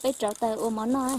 Peb rauv taws ua mov noj na.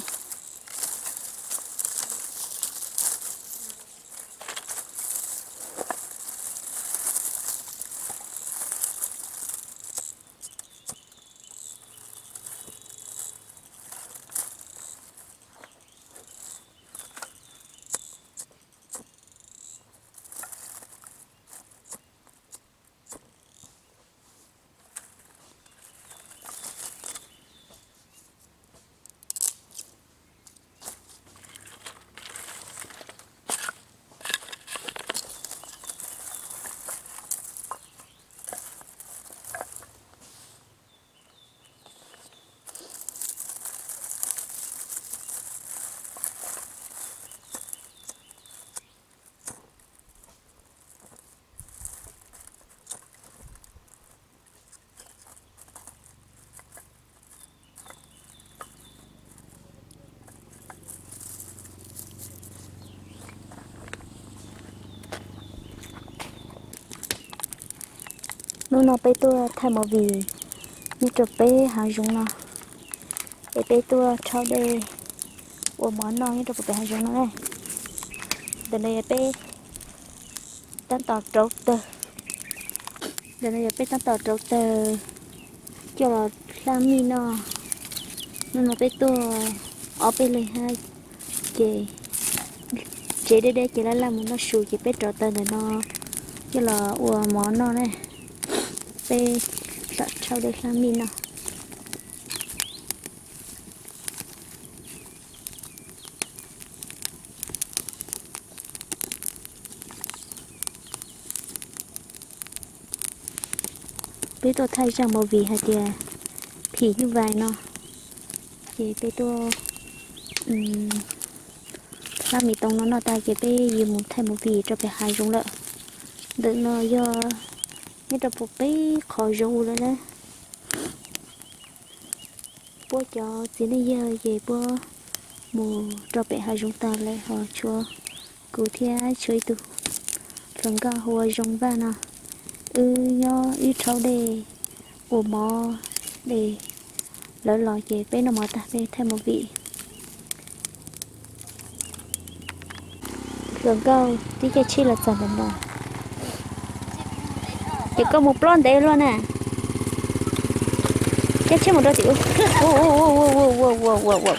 Hnub no peb tuaj thaij movie nyob rau peb hav zoov no, es peb tuaj rhaub dej ua mov noj nyob rau pem hav zoov no na. Ntawm no yog peb tab tom rauv taws, ntawm no yog peb tab tom rauv taws coj los hlab mij noj. Hnub no peb tuaj ob peb leeg hab, ces tsev deb deb ces laj laj mus noj su ces peb rauv taws ntawm no coj los ua mov noj na. Peb lam rhaub dej hlab mij noj. Peb tuaj thaij zaj movie hais tias phim nyuj vais no, ces peb tuaj hlab mis toos no noj tag ces peb yuav mus thaij movie rau pem hav zoov lawm. Ntawm no yog nyob rau puag pem qhov zoov lawm na. Puab cov txiv neej yawg ces puab mus rau pem hav zoov tag lawm ho tshuav kuv thiab tshuav ib tug hluas nkauj hu ua Zoo Vaj no. Wb nyob wb rhaub dej ua mov, dej lawv los ces peb noj mov tag peb thaij movie. Hluas nkauj, twb caij tsheb los txog ntawm no, ces koj mus plob ntev luaj na. Caij tsheb mus rau tim ub,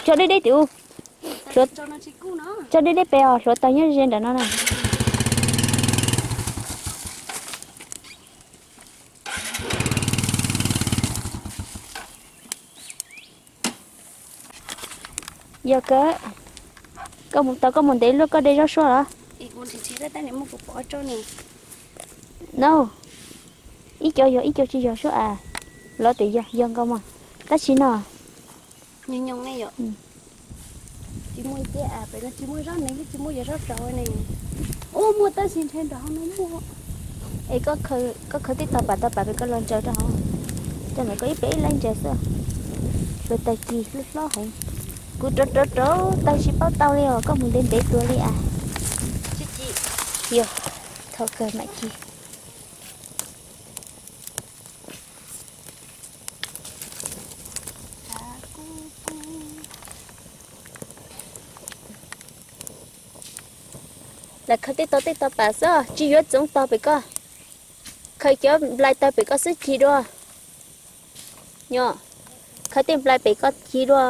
cog deb deb tim ub. Cog deb deb pem os, hluav taws nyob ze ntawm no na. Yog kawg, koj mus tau koj mus ntev luaj koj de zaub suab los? No, ib co yog ib co tsis yog suab as, los tias yog yog nkaus mas, tab sis no. Tsis muaj ib ce as, pem no tsis muaj zaub ne, yeej tsis muaj yog zaub rauv ne. Ub, muaj tab sis ntshe nram hauv no muaj. Es koj khawb tib tog pam tog pam pem koj los ntsaws rau hauv, rau ntawm koj ib pem ib laib ntsaws xwb. Hluav taws kis hlob hlob heev. Kuv rauv rauv rauv taws tsis paub tau li os, koj mus ntev ntev tuag li as. Yog, thaum kawg mam kis. Lawv khaws tej tog tej tog pam xwb, tsis yuav txoov tog pem koj. Khaws cov nplai tawg pem koj xwb cig dua. Nyo, khaws tej nplai pem koj cig dua.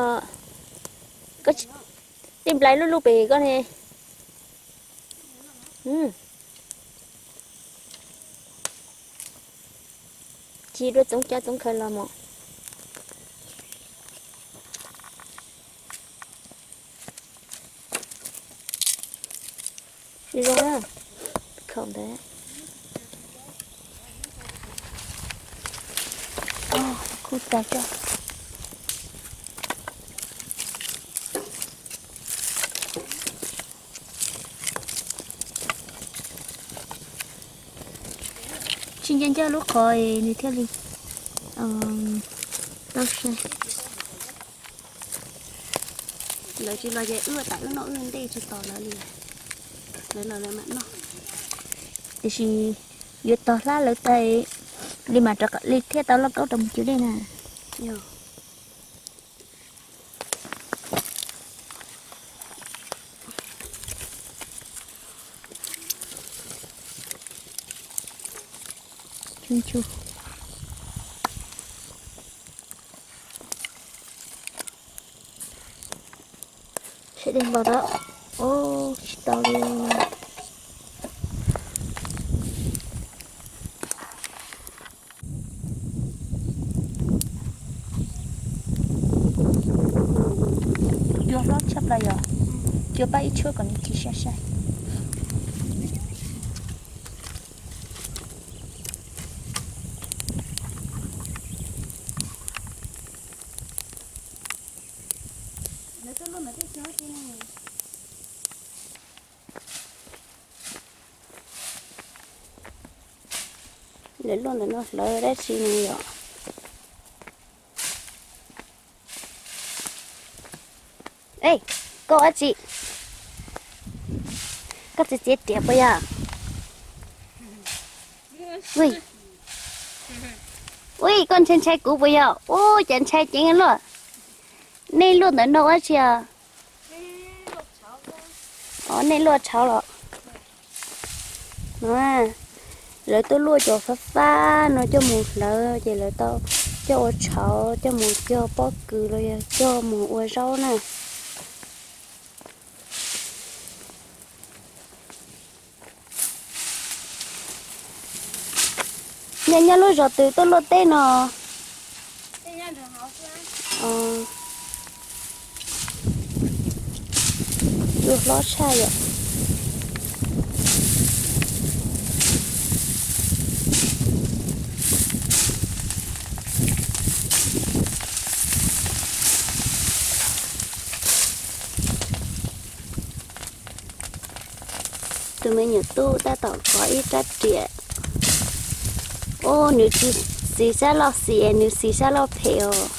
Tej nplai lub lub pem koj ne. Cig dua txoov cov txoov khaws los mos. Zoo na, khaum ntawd. Kuj tas coj. Tsis nco ncaj lub qhov nws thiaj li tau sai. Lawv tsis los ces wb tas wb noj wb ntej tsis tos lawv li. Lawv los lawv mam noj. Tiam sis yuav tos hlab lawv tas li mas rov li thiaj tau loj kaub rau mus cw dej na. Yog. Sawv daws npog tau. Ub, tsis tau li. Cua hlob tshaj plaws yom. Cua pab ib tshuab kom nws tsis sai sai. Lawv luaj ntawm no hlawv dab tsi no yom? Ej, koj ua dab tsi? Koj txiav txiav riam puas yog? Ui, ui, koj ntshai ntshai kuv puas yog? Ub, cas ntshai ceev luaj. Nej luaj ntawm no ua dab tsi os? Os, nej luaj tshauv los? No, lawv tuaj luaj cov fab fab no coj mus hlawv ces lawv tau coj ua tshauv coj mus cog pob kws los yog cog mus ua zaub na. Nyob nyob lub zos twg tuaj luaj teb no? Luaj hlob tshaj yom. Tus me nyuam tub tab tom kov ib rab riam. Ub, nws tsis xis sab laug xis, nws xis sab laug phem os.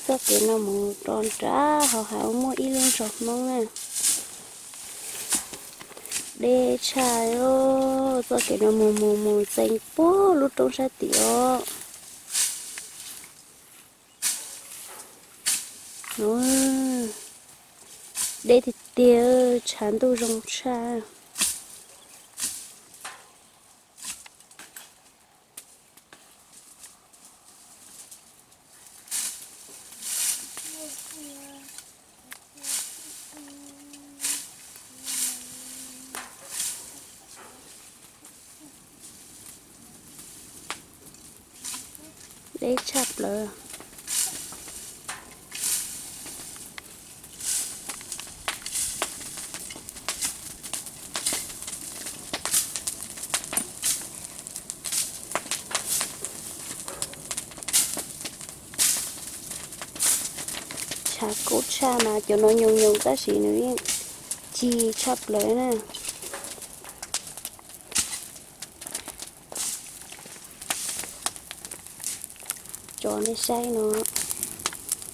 Txoj kev no mus rau nrad hauv hav muaj ib lub zos Hmoob na. Deb tshaj, txoj kev no mus mus mus txees puag lub roob sab tim os. Deb tiag tiag, tshav ntuj zoo tshaj. Deb tshaj plaws. Tshav kub tshaj mas cov no nyoos nyoos tab sis nws yeej cig tshaj plaws na. Tso nej saib no,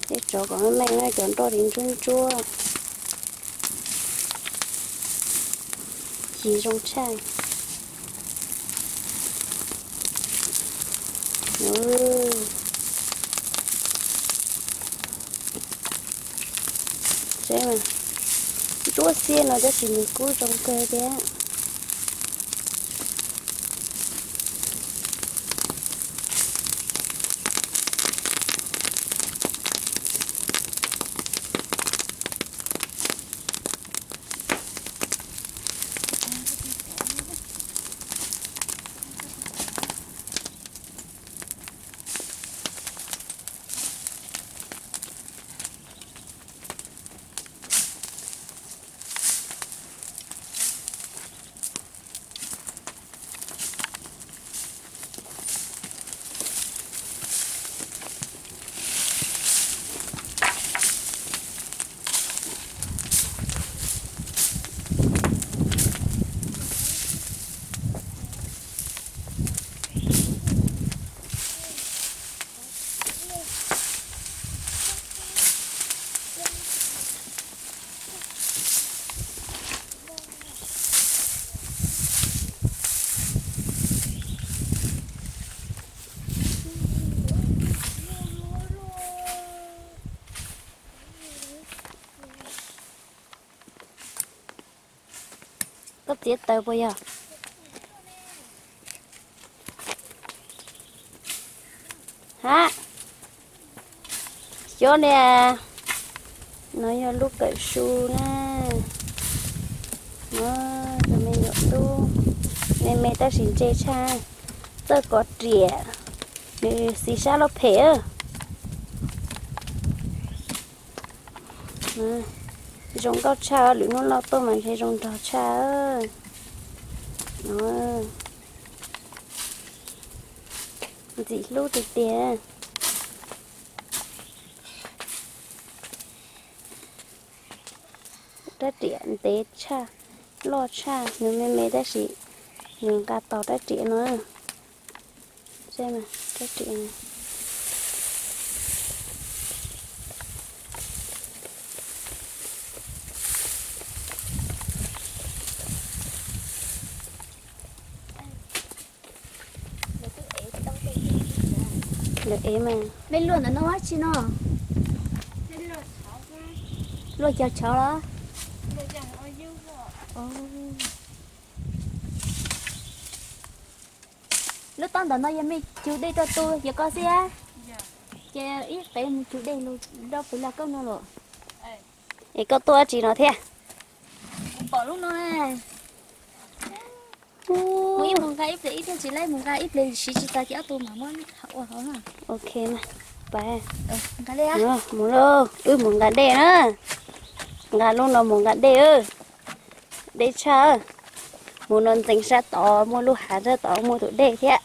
tej tsov kom meej na, cov nroj li ntsuab ntsuab, cig zoo tshaj. Ntsuab xiab no tab sis nws kub zoo kawg thiab. Koj txiav taws puas yog? Ha, xyov ne. No yog lub kawm su na. Tus me nyuam tub me me tab sis ntse tshaj, txawj kov riam, nws xis sab loj phem. Zoo nkauj tshaj, lwm hnub loj tuaj mas ntshe zoo nrog tshaj. Ntxim hlub tiag tiag. Rab riam ntev tshaj, loj tshaj, nws me me tab sis nws nqa tau rab riam no. Rab riam. Lawv ev mas. Mej luaj ntawm no dab tsi no? Luaj cog tshauv los? Lub taub ntawm no yog mej cug dej rau tu yog koj xwb? Ces ib qev mus cug dej lug rau pem laj koj no los. Es koj tuaj dab tsi no thiab? Pom lub no. Mus ib mus nqa ib pliag, ib pliag tsis laib mus nqa ib pliag siv tsis tas ces ob tug mam muab ua hauv na. Ok, mus lauj, wb mus nqa dej na. Nqa lub no mus nqa dej. Dej tshaj, mus no ntxeev sab tod muaj lub hav sab tod muaj tus dej thiab.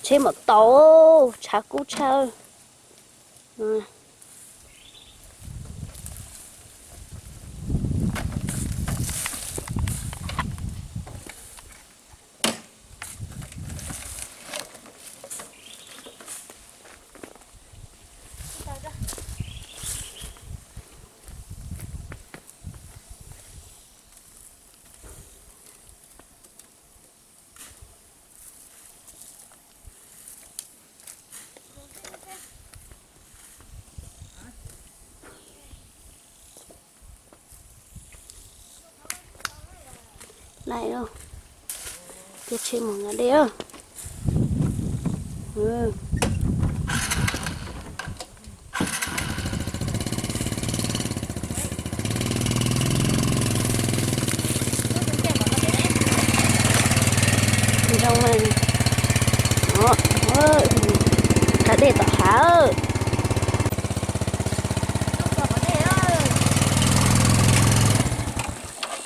Tsheb mam tau, tshav kub tshaj. Laj, ces tsheb mus nqa dej. Zoo, nqa dej tom hav.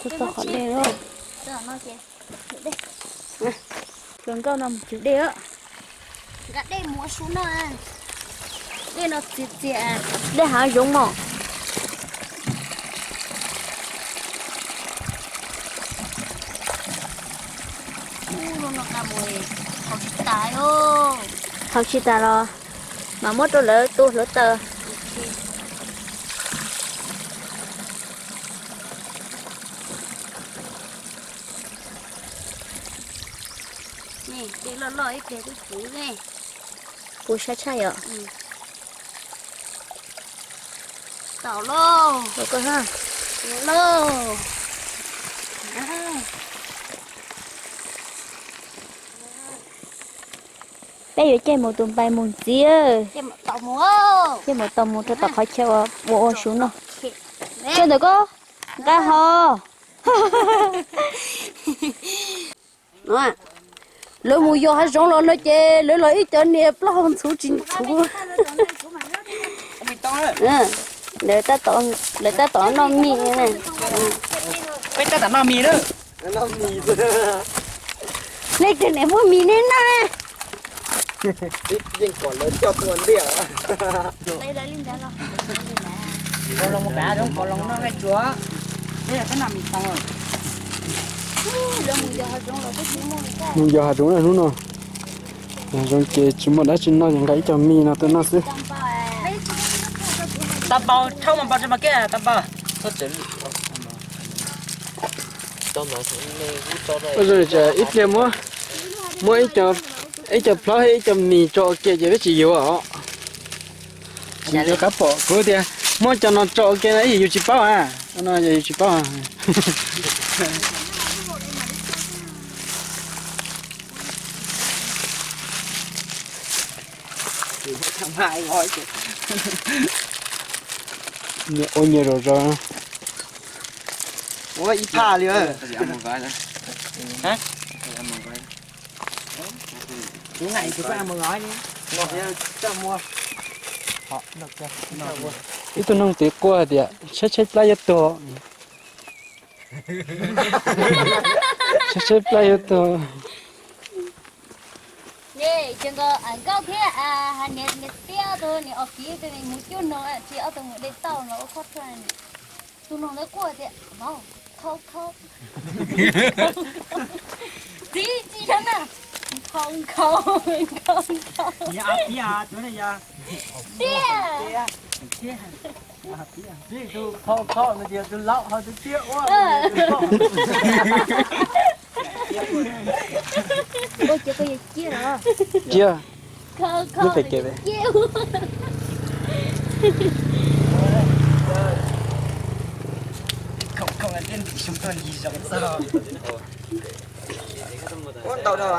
Tuaj txog qhov dej lawm. Hluas nkauj no mus cug dej. Nqa dej mus ua su noj. Dej no txias txias, dej hav zoov mos. Ub, no nqa mus haus tsis tas os. Haus tsis tas los mam muab rau lawv tua hluav taws. Loj loj ib pliag twb puv ne. Puv sab tshaj yom. Tau lauj. Tau koj ha. Puv lauj. Peb yuav caij mus tus npais mus ntxiv. Caij mus tau mus rau tom qhov chaw ua ua su noj. Chaw ntawm koj nqa ho. Lawv mus yos hav zoov los no ces lawv los ib cov niag plaub hau ntxhuv tsis ntxhuv. Lawv tab tom noj mis. Peb tab tom noj mis na. Nej tias nej muaj mis nej noj. Mus yos hav zoov na hnub no. Hav zoov ces tsis muaj dab tsi noj ces nqa ib co mis no tuaj noj xwb. Tau npau, thauj mas npau tsis mas kiag tau npau. Ib pliag muab, muab ib co plhaub thiab ib co mis tso ua ke ces peb tsis yuav os. Tsis yuav qab pom kuv tias muab cov no tso ua ke no ib yam yus tsis paub a. No yog yus tsis paub. Ua nyias zom zaws. Ua ib phaj li. Ib tug noog twv quaj tias tshaib tshaib plab yuav tuag. Tshaib tshaib plab yuav tuag. Ces nkawd nkauj thiab niam tiab tus niam os kiv tus mus cuab noog tsis ob tug mus de tauj los ua khob tuag. Tus noog ntawd quaj tias vauv, khau khau. Txiv tsis yog na, khau khau, khau khau. Tiag. Khau khau no ces tus laus ho tus tiab ua. Ua ces koj yuav ciaj los? Ciaj. Khau khau no ces ciaj ua. Ua ntau dhau.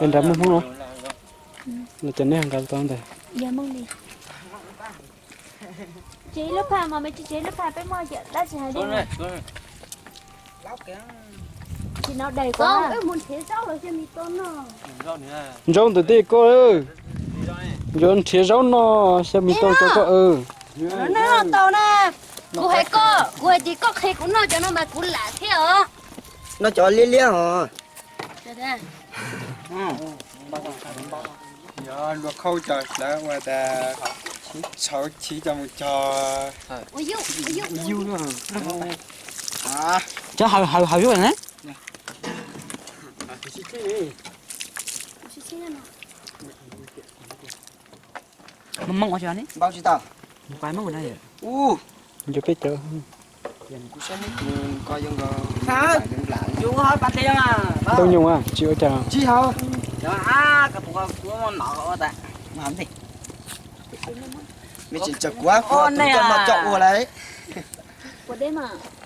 Nrad muaj hmoob no, no ces neb nqa tau ntawd. Tsis lub phaj mas me tsis tsis lub phaj peb muaj dab tsi hais li. Tsis nov dais koj. Nrau ntawm tej koj, yuav nrhiav zaub no, xyaw mis tau cov koj. Noj tau na, kuv hais koj, kuv hais tias koj qhia kuv noj cov no mas kuv lam thiab os. Noj cov liab liab os. Yog luag khauj cov hlawv ua tas tshauv chiv cov mus cog. Cov hawv hawv hawv yuj ne. Maj mam ua tsi ne? Npau tsis tau. Npau na. Ua, ncu peb cawv. Kuv saib neb tus ko zoo nkaus. Ntau nyuj a, tsis ua cas. Tsis hauv. Mej tseem tsawg kuv, kuv tus coj noj coj ua lawm.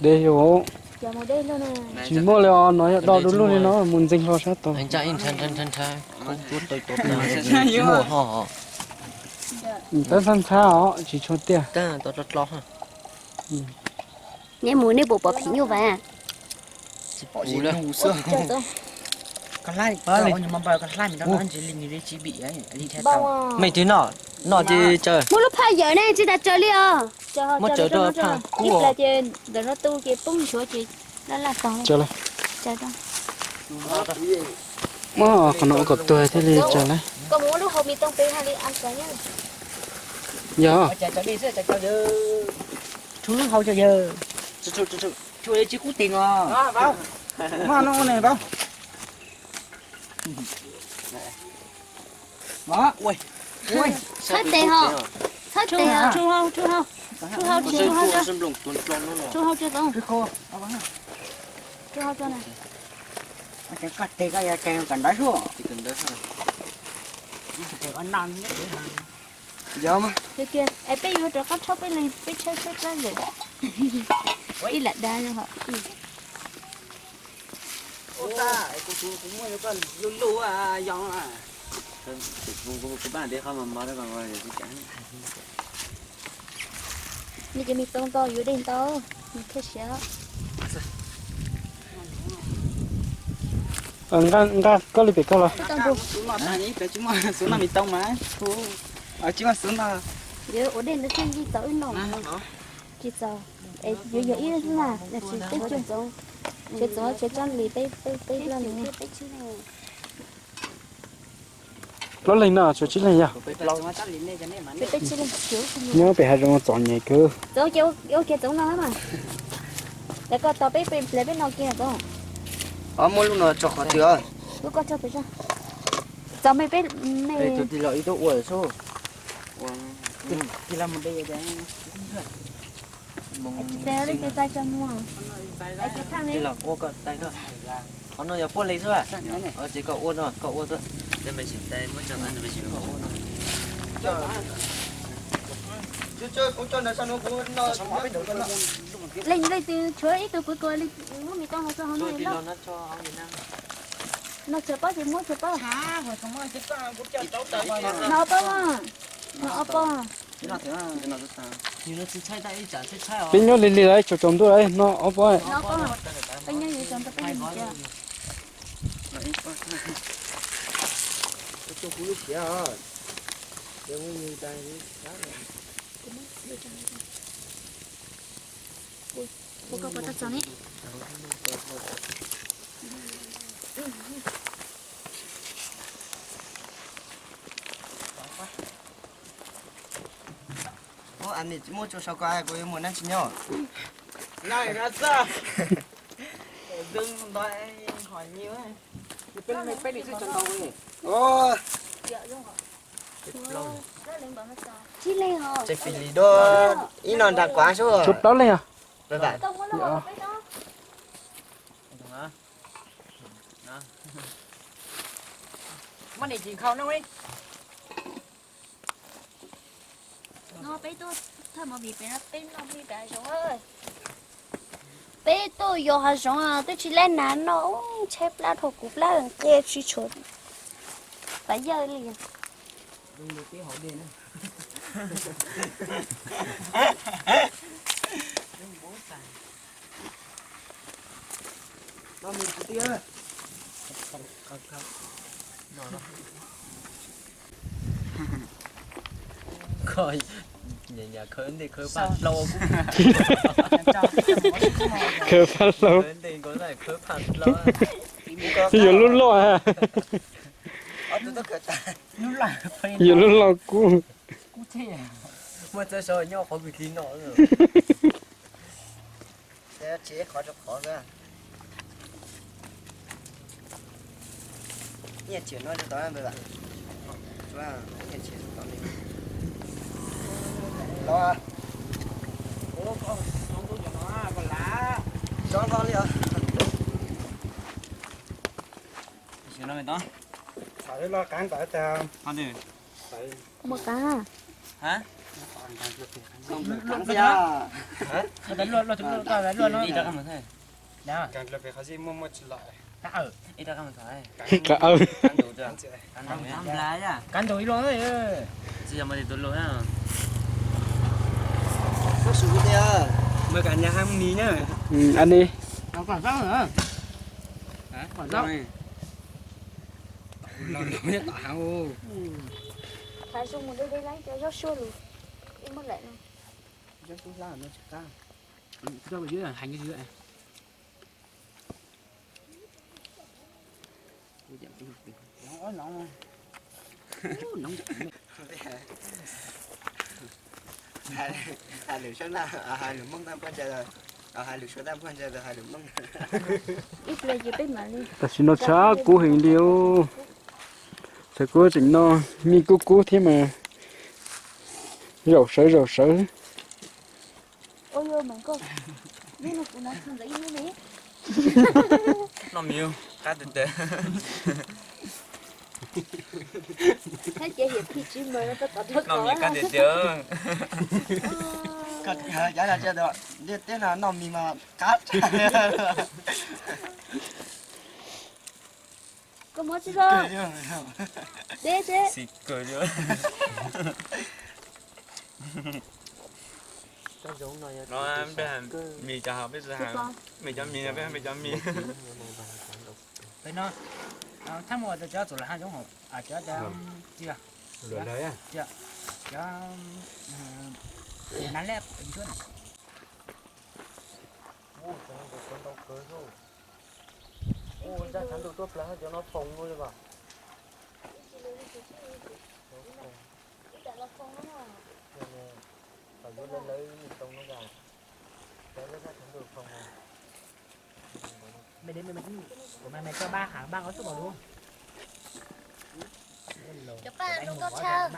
Deb yog. Tsis muaj li os, no yog do du lug li no mus ntxeeg hlo sab tod. Tab ntxhab ntxhab os, tsis tshua tiaj. Neb mus neb puas pom phim nyuj vas? Mej twg noj, noj ces tsaws. Muab lub phaj yawm ne, tsis tas tsaws li os. Muab tsaws rau phaj kub. Ib plag ces ntawm no tu ces poob nchuav ces laj laj tog. Muab qhov no ua kom tuag thiaj li tsaws lawm. Koj mus muab lub hau mis tooj pem hais li a tsaws nyob. Yog. Tshuav lub hau tsaws yawg. Tshuav tsis kub tes os. Muab no ne, txhawb tes ho, txhawb tes ho. Tshuav hau, tshuav hau, tshuav hau, tshuav hau. Koj tes koj yog tes kawm ntawv suab. Yog mas. Es peb yuav rov qab rhaub peb leeg peb tshawb tshawb plab lawm. Ib lam dav ho. Ua ta, kuv kuv kuv muaj yuav koj lub lub yog. Kuv pab tias qhov mas mov rau koj. Nej cov me too ntau yuav dej ntau, nws thiaj siav. Nqa koj li pem koj los. Tsis muaj xub noj me too mas, tsis muaj xub noj. Yuav ua dej ntawd thiaj li txaus ib noj. Tsis txaus, yuav yog ib xwb na, tsis peb tsob, tsis txaus tsis tsob li peb peb peb loj li. Plaub leeg no tsuas tsib leeg yog? Nyob pem hav zoov txom nyem kawg. Txaus ces ua kiag txaus no mas. Lawv koj tos peb peb no kiag txaus. Muab lub no tso qhov twg? Lub koj tso pem. Txaus me peb me. Tus tij laug ib tug ua xwb. Qhov no yog puaj li xwb. Ces koj ua no, koj ua xwb. Leej leej twg tshuav ib tug kuv tua li muab me tau hauv txoj hauv no. No tshuav pob ces muab tshuav pob. No pob, no ob pob. Peb nyob lig lig lawm, tsaus tsaus ntuj lawm, no ob pob. Peb nyob lig tsaus ntuj peb lig lig. Ub, a nis tsis muaj tsuas sau ko kuv yuav mus nab tsis nyob. Tsib leeg os. Tsib leeg os. Ib no nram kuav xwb. Tshuav plaub leeg os. No peb tuaj thawj movie pem no peb noj plig pem hav zoov. Peb tuaj yos hav zoov twb tsis laib nas noj, tshaib plab dhau kuv plab nqia tsis tshuav pas yawg li. Koj nyas nyas khawb ntej khawb paj hlau. Khawb paj hlau. Khawb ntej khawb paj hlau. Yuav lub loj. Yuav lub loj kub. Muaj txawj sau nyob qhov kwv tij no. Tsis qhov rau qhov xwb. Nyiaj txiag no rau tod npawg. Nyiaj txiag tod li. Los. Tsob nqos li os. Thaum los qeeb tawv tag. Mus qeeb. Qeeb tsis los. Qeeb ntug ib lo. Mời cả nhà hàng mì nhá. Ăn đi. Nó còn rau hả? Hả? Còn rau. Lo lo nhất tỏ hàng ô. Thả sung một đôi dây lái cho dốc suốt luôn. Em mất lệ luôn. Dốc suốt lá nó chả cá. Cho vào dưới là hành cái dưới này. Ui, nóng quá, nóng. Ú, nóng. Hais lus Suav tag, hais lus Hmoob tag pob ntseg, hais lus Suav tag pob ntseg, hais lus Hmoob. Tam sim no tshav kub heev li. Tshav kub tseem no, me kub kub thiab mas zaum sawv zaum sawv. Ua yuav mas koj, neb no kuv hnav txog ntawm ib lub ne. Noj mis qab tiag tiag. Noj mis qab tiag tiag. Koj cav no tsis noj mis mas qab tshaj. Koj muab tsis zoo. Deb teb. Xis kawg li. No, mis cov haus peb tsis haus, mis cov mis no peb haus mis cov mis. Peb no, thab mus cov txuas lawm haj zoo hauv, cov, cov, cov, nav lej ntsuab na. Ua ntsa tshav ntuj tuaj plaws haj cov no foom li as. Kom yuav lawv lawv mus tau no as, cov lawv sab tshav ntuj foom. Mày đến mày, mày, của mày, mày cho ba hả, ba gói xúc vào đúng không? Cov paj zoo nkauj tshaj.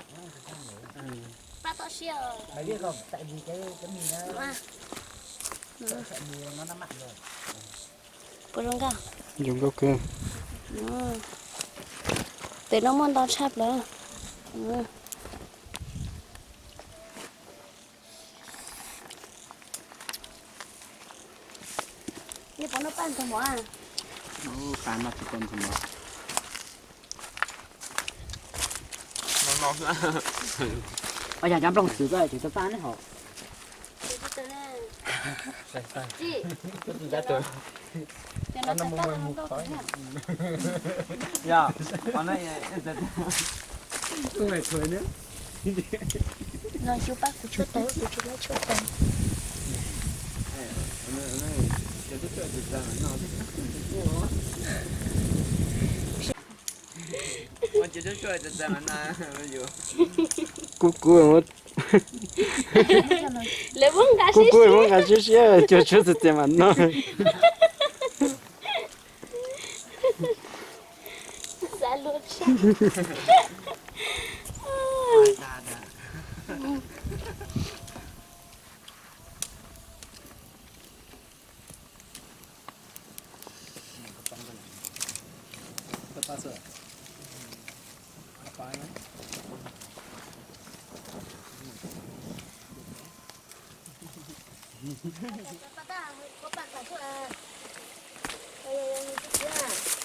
Paj toj siab. Mày biết không, tại vì cái, cái mì nó, cái sợi mì nó, nó mặn rồi. Puas zoo nkauj? Zoo nkauj kawg. Tes no muaj ntau tshaj plaws. Neb puas noj paj ntxoog mov? Paj no tsis tau ntxoog mov. Ua cas cov nplooj xwm ko ces tau paj ne hov. Yog, no cub pab kuv tshuaj tes, kuv tsis muab tshuaj tes. Kub kub, lawv muab nqa kub kub, muab nqa siab siab, cua tshuaj txias txias mas noj.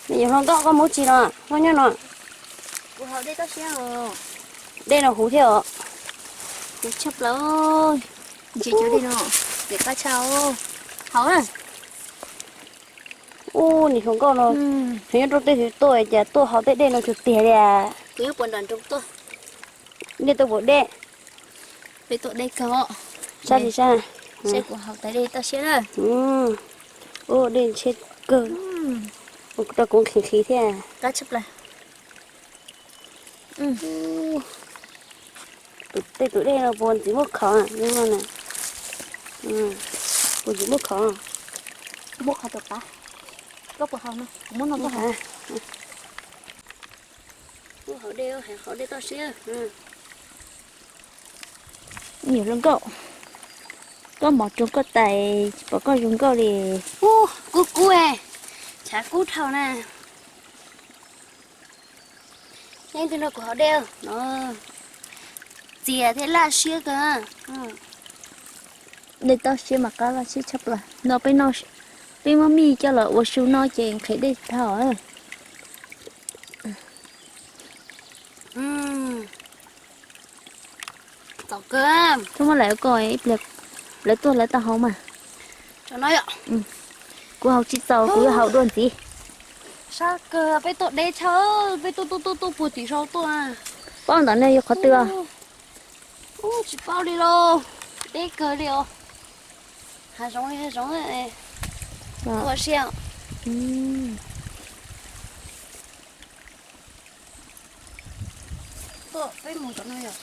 Nws yuav hlo nkauj, koj muab tsis no, koj nyob no. Kuv haus dej toj siab os. Dej no huv thiab os. Huv tshaj plaws. Ntsia cov dej no, pem qab tshaj os. Haus na. Ub, nim hluas nkauj no, nws nyob rau tej twg tuaj cas tuaj haus tej dej no tiag tiag li. Kuv nyob puag nram nroog tuaj. Nej tuaj puas deb? Peb tuaj deb kawg. Sab li sab. Saib kuv haus tais dej toj siab na. Ub, dej ntsheb kawg. Ua rau kuv nqhis nqhis thiab. Qab tshaj plaws. Tus, tej tus dej no puas ntxim muaj khov no na? Puas ntxim muaj khov? Muaj khov tus qab. Koj puas haus no? Kuv muab no koj haus. Ub, haus dej, haus dej toj siab. Niam hluas nkauj, koj mov tsuag koj tais tsis pom koj zoo nkauj li. Ub, kub kub, tshav kub dhau na. Yeej twg nrog kuv haus dej no, txias thiab laj siab kawg. Dej toj siab mas qab laj siab tshaj plaws no. Peb noj, peb muab mij coj los ua su noj ces nqhis dej dhau. Txaus kawg. Txhob muab lawv ko ib pliag, lawv tuaj lawv tau haus mas. Kuv haus tsis txaus, kuv yuav haus dua ntxiv. Sab kawg, peb tuaj deb tshaj, peb tuaj tuaj tuaj tuaj puag tim sau tuaj. Paub ntawm no yog qhov twg? Ub, tsis paub li lauj, deb kawg li os. Hav zoov li hav zoov, ua siab. Tuaj peb mus tom no yom.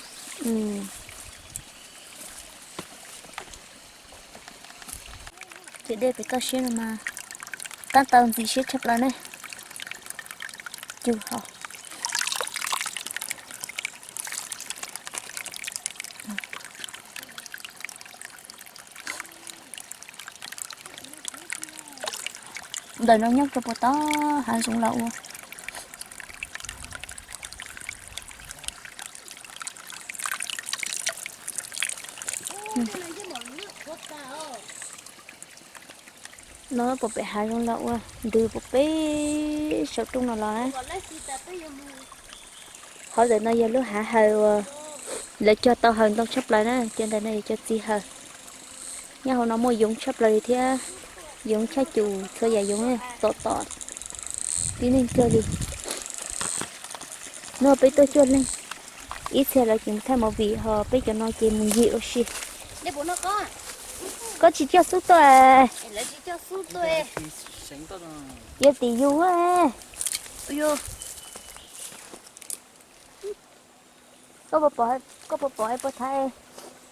Ces dej pem toj siab no mas qab tau ntxim siab tshaj plaws ne. Cug hau. Ntawm no nyob rau puag tom hav zoov los ua. No puag pem hav zoov los ua, ntws puag pem saum rooj no los na. Qhov ntawm no yog lub hav hawm uas lawv cog tau hawm ntau tshaj plaws na, cov ntawm no yog cov txiv hawm. Nyob hauv no muaj yoov tshaj plaws li thiab, yoov tshaj cum txhua yam yoov, tom tom tib neeg kawg li. Nov peb tuaj cuaj leeg, ib txhia lawv ces mus thaij movie ho peb cov no ces mus yim ua si. Koj tsis coj xub tuaj, yuav tim yus. Koj puas pom, koj puas pom puas thaij,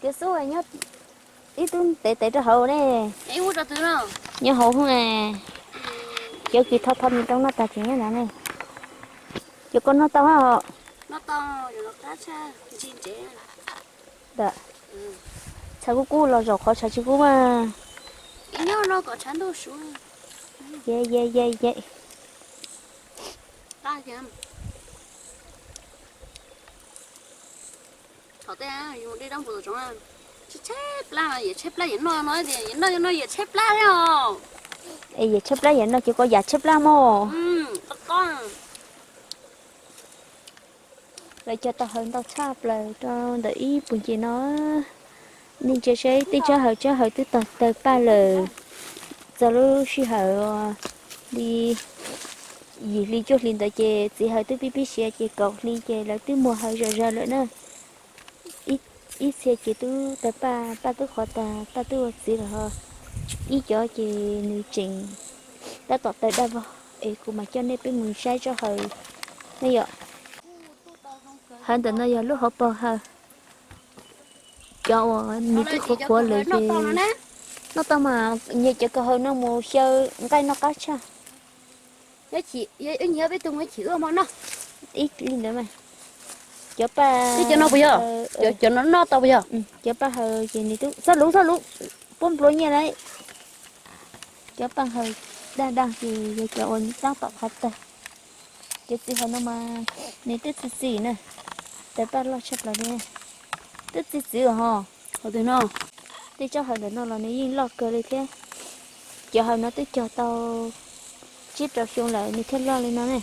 tias xub nyob ib tug tev tev rau hauv ne. Nyob hauv hoob, cov kis tho tho mis rau noj tag tseem nyob ntawd ne. Ces koj noj tau hos? Tshav kub kub los zaum qhov tshav tsis kub mas. Thaum tej yus de rab npua tom zoov, tshaib tshaib plab, yawm tshaib plab yawm noj no tias yawm noj no yawm tshaib plab thiab os. Es yawm tshaib plab yawm noj ces koj yam tshaib plab mog. Lawv cog tau hawm ntau tshaj plaws rau ntawm ib puag ncig no. Nej ntsia saib tej tsob hawm, tsob hawm twb tawg tawg paj lawm. Txog lub sij hawm li yim hli cuaj hli ntawd ces txiv hawm twb pib pib siav ces kaum hli ces lawv twb muag hawm zom zaws lawm na. Ib txhia ces twb tawg paj, paj twb qhuav tag, paj twb ua txiv lawm ho. Ib cov ces nws tseem tab tom tawg daj vog es kuv mam coj nej peb mus saib tsob hawm ne yom. Hawm ntawm no yog lub hauv paus hawm. Cov uas nws twb qhuav qhuav lawm ces noj tau mas nyias cov kaus hawm no mus xyaw nqaij noj qab tshaj. Ib li ntawd mas cov paj, cov no noj tau puas yog? Cov paj hawm ces nws twb txhob luv txhob luv, puab nplua nyiaj lawm. Cov paj hawm daj daj ces yog cov uas tab tom qhuav tawg. Cov txiv hawm no mas nws twb txi txiv na, tawg paj loj tshaj plaws li. Twb txi txiv hos. Tej tsob hawm ntawm no los nws yeej loj kawg li thiab. Cov hawm no twb cog tau tsib rau xyoo lawm nws thiaj loj li no ne.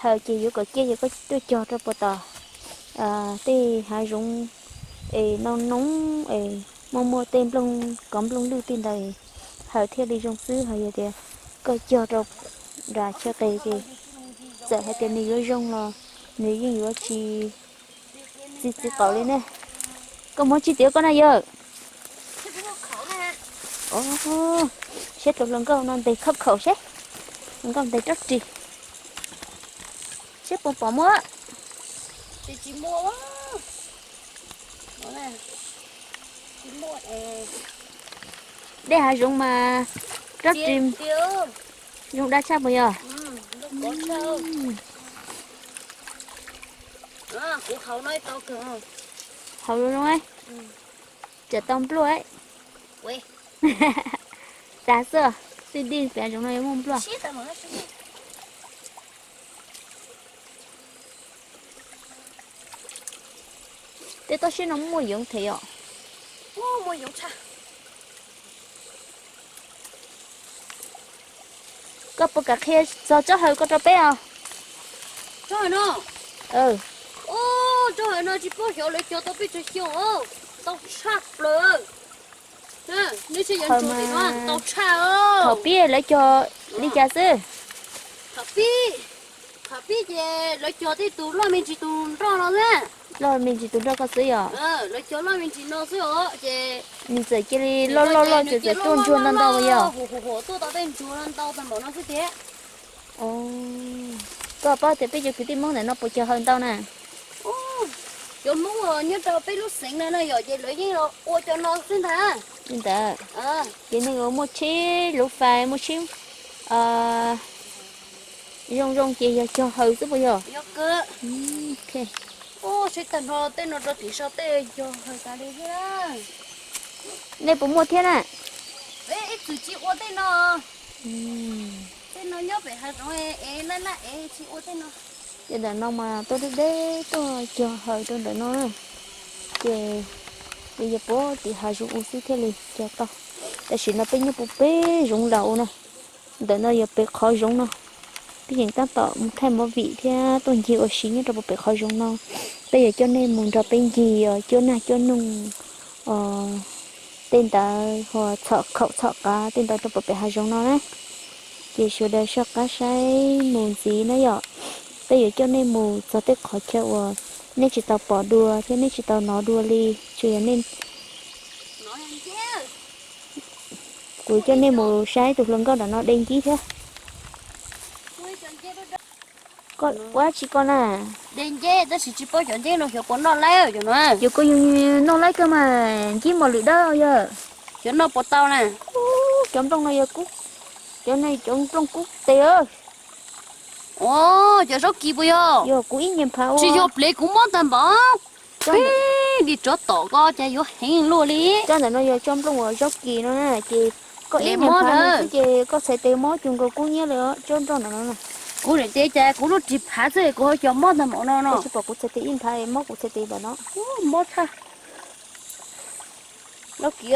Hawm ces yuav kom kiag yog koj tuaj cog rau puag tom tej hav zoov es noo noo es muaj muaj tej nplooj kov nplooj lwj tej ntawd, hawm thiaj li zoo xwb. Ho yog tias koj cog rau nram chaw qis ces txawm hais tias nws yuav zoo los nws yeej yuav tsis txi txiv qaum li ne. Koj muab tsis tiav koj na yawg. Saib rau hluas nkauj no ntes khauj khaum seb, hluas nkauj ntes rab ris seb puas pom muaj. Dej hav zoov mas rab ris zoo dab tshaj puas yog? Haus zoo zoo, tsam tau npluaj. Tas xwb, tij dij pem zoov no yuav muaj npluaj. Tej toj siab no muaj yoov thiab yom? Koj puas kam qhia txog tsob hawm koj rau peb os? Tsob hawm no, tsob hawm no tsis paub xyov lawv cog tau peb tsawg xyoo, ntau tshaj plaws. Ntau tshaj. Thaum pib lawv cog li cas xwb? Thaum pib ces lawv cog tej tus loj me ntsis tus nroj no xwb. Loj me ntsis tus nroj ko xwb yom? Lawv cog loj me ntsis no xwb os ces nws txawm cia li loj loj loj txawm txawm tuaj ntsuag ntau ntau yom? Tuaj tau tej ntsuag ntau tag npaum no xwb tiag. Koj paub tias peb cov kwv tij Hmoob ntawm no puas cog hawm ntau na? Cov Hmoob nyob rau peb lub xeev no na yom ces lawv yeej ua cov no xwb ntag. Li ntawd, ces neeg uas muaj tsheb luv fais muaj tsheb zoo zoo ces yog cog hawm xwb puas yog? Seb tag nrho tej no rau tim sau tej yog hawm tas li thiab. Nej puas muaj thiab na? Ib txwm tsis ua tej no, tej no nyob pem hav zoov es laj laj es tsis ua tej no. Ces ntawm no mas tuaj deb deb tuaj cog haws rau ntawm no na. Ces yog puag tim hav zoov ua xwb thiaj li cog tau. Tam sim no peb nyob puag pem zoov laus na. Ntawm no yog pem qhov zoov no. Peb yeej tab tom mus thaij movie thiab tuaj ncig ua si nyob rau puag pem qhov zoov no. Peb yuav coj nej mus nrog peb ncig os, cuab nag cuab noog, tej ntawd, txhom khaum txhom qav tej ntawd rau puag pem hav zoov no na. Ces sawv daws soj qab saib mus ntxiv na yom. Peb yuav coj nej mus txog tej qhov chaw uas nej tsis tau pom dua thiab nej tsis tau hnov dua li. Tsuas yog nej, kuv coj nej mus saib tus hluas nkauj nram no de ncib thiab. Ua dab tsi koj na? De nceb tab sis tsis paub cov nceb no xyov puas noj laib cov no. Yog koj yog noj laib kawg mas ncib mos lwm dawb yog. Xyov noj puas tau na. Cov nplooj no yog kub, cov no cov nplooj kub tes. Cov zaub kis puas yog? Yog kuv ib nyuag phav ua. Tsis yog plev kuv mob tag npaum. Peb li rov tom koj cas yuav heev luaj li. Cov ntawm no yog cov nplooj uas zaub kis no na, ces koj ib nyuag phav xwb ces koj txhais tes mob cuag nkaus kub nyiab li os, cov nplooj ntawm no na. Kuv niam tias cas kuv lub ris phav xwb kuv ho cov mob tag npaum no no. Tsis pom kuv txhais tes ib phav mob kuv txhais tes ntawm no. Mob tshaj. Zaub kis,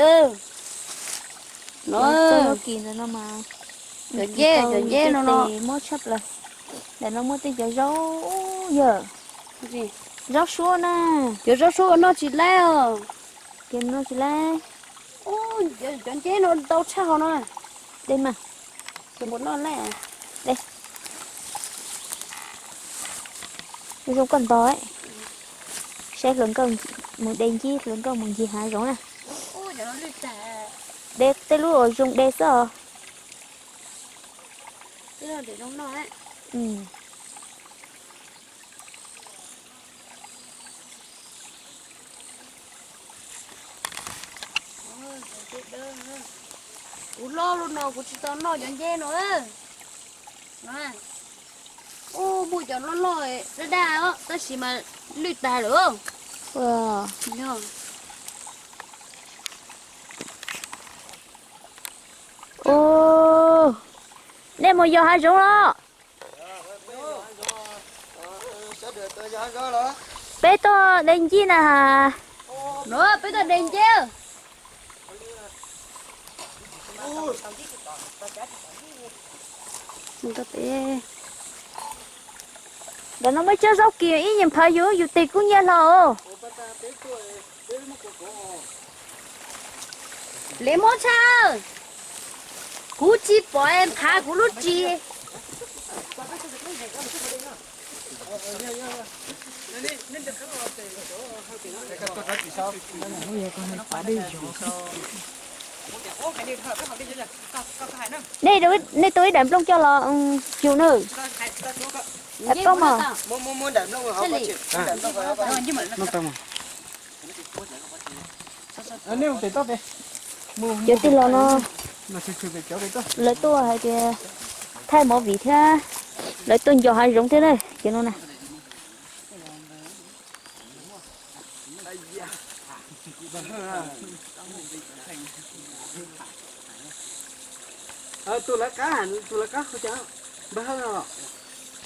zaub kis ntawm no mas, cov nceb, cov nceb no no mob tshaj plaws. Ntawm no muaj tej cov zaub, yog zaub suab na. Cov zaub suab noj tsis laib os. Ces noj tsis laib. Cov nceb no ntau tshaj hov no. De mas, noj laib. De. Zoo koj ntog, saib hluas nkauj mus de ncib, hluas nkauj mus ncig hav zoov na. De tej lub uas zoo de xwb os. Kuv loj loj no kuv tsis tau noj cov nceb no. Ub, muaj cov loj loj daj daj os, tab sis mas lwj tag lawm. Nej mus yos hav zoov los? Peb tuaj de ncib na. Peb tuaj de nceb. Ntawm no muaj ib tsob zaub kis ib nyuag phav yus, yus tes kub nyiab hlo. Lev mob tshaj, kuv tsis pom phav kuv lub ris. Nej, nej tua ib daim nplooj coj los yus na. Koj mas. Cov tij laug no, lawv tuaj hais tias thaij movie thiab, lawv tuaj ncig hav zoov thiab na, cov no na.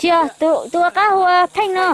Tsis, tus qab hu ua Theej no.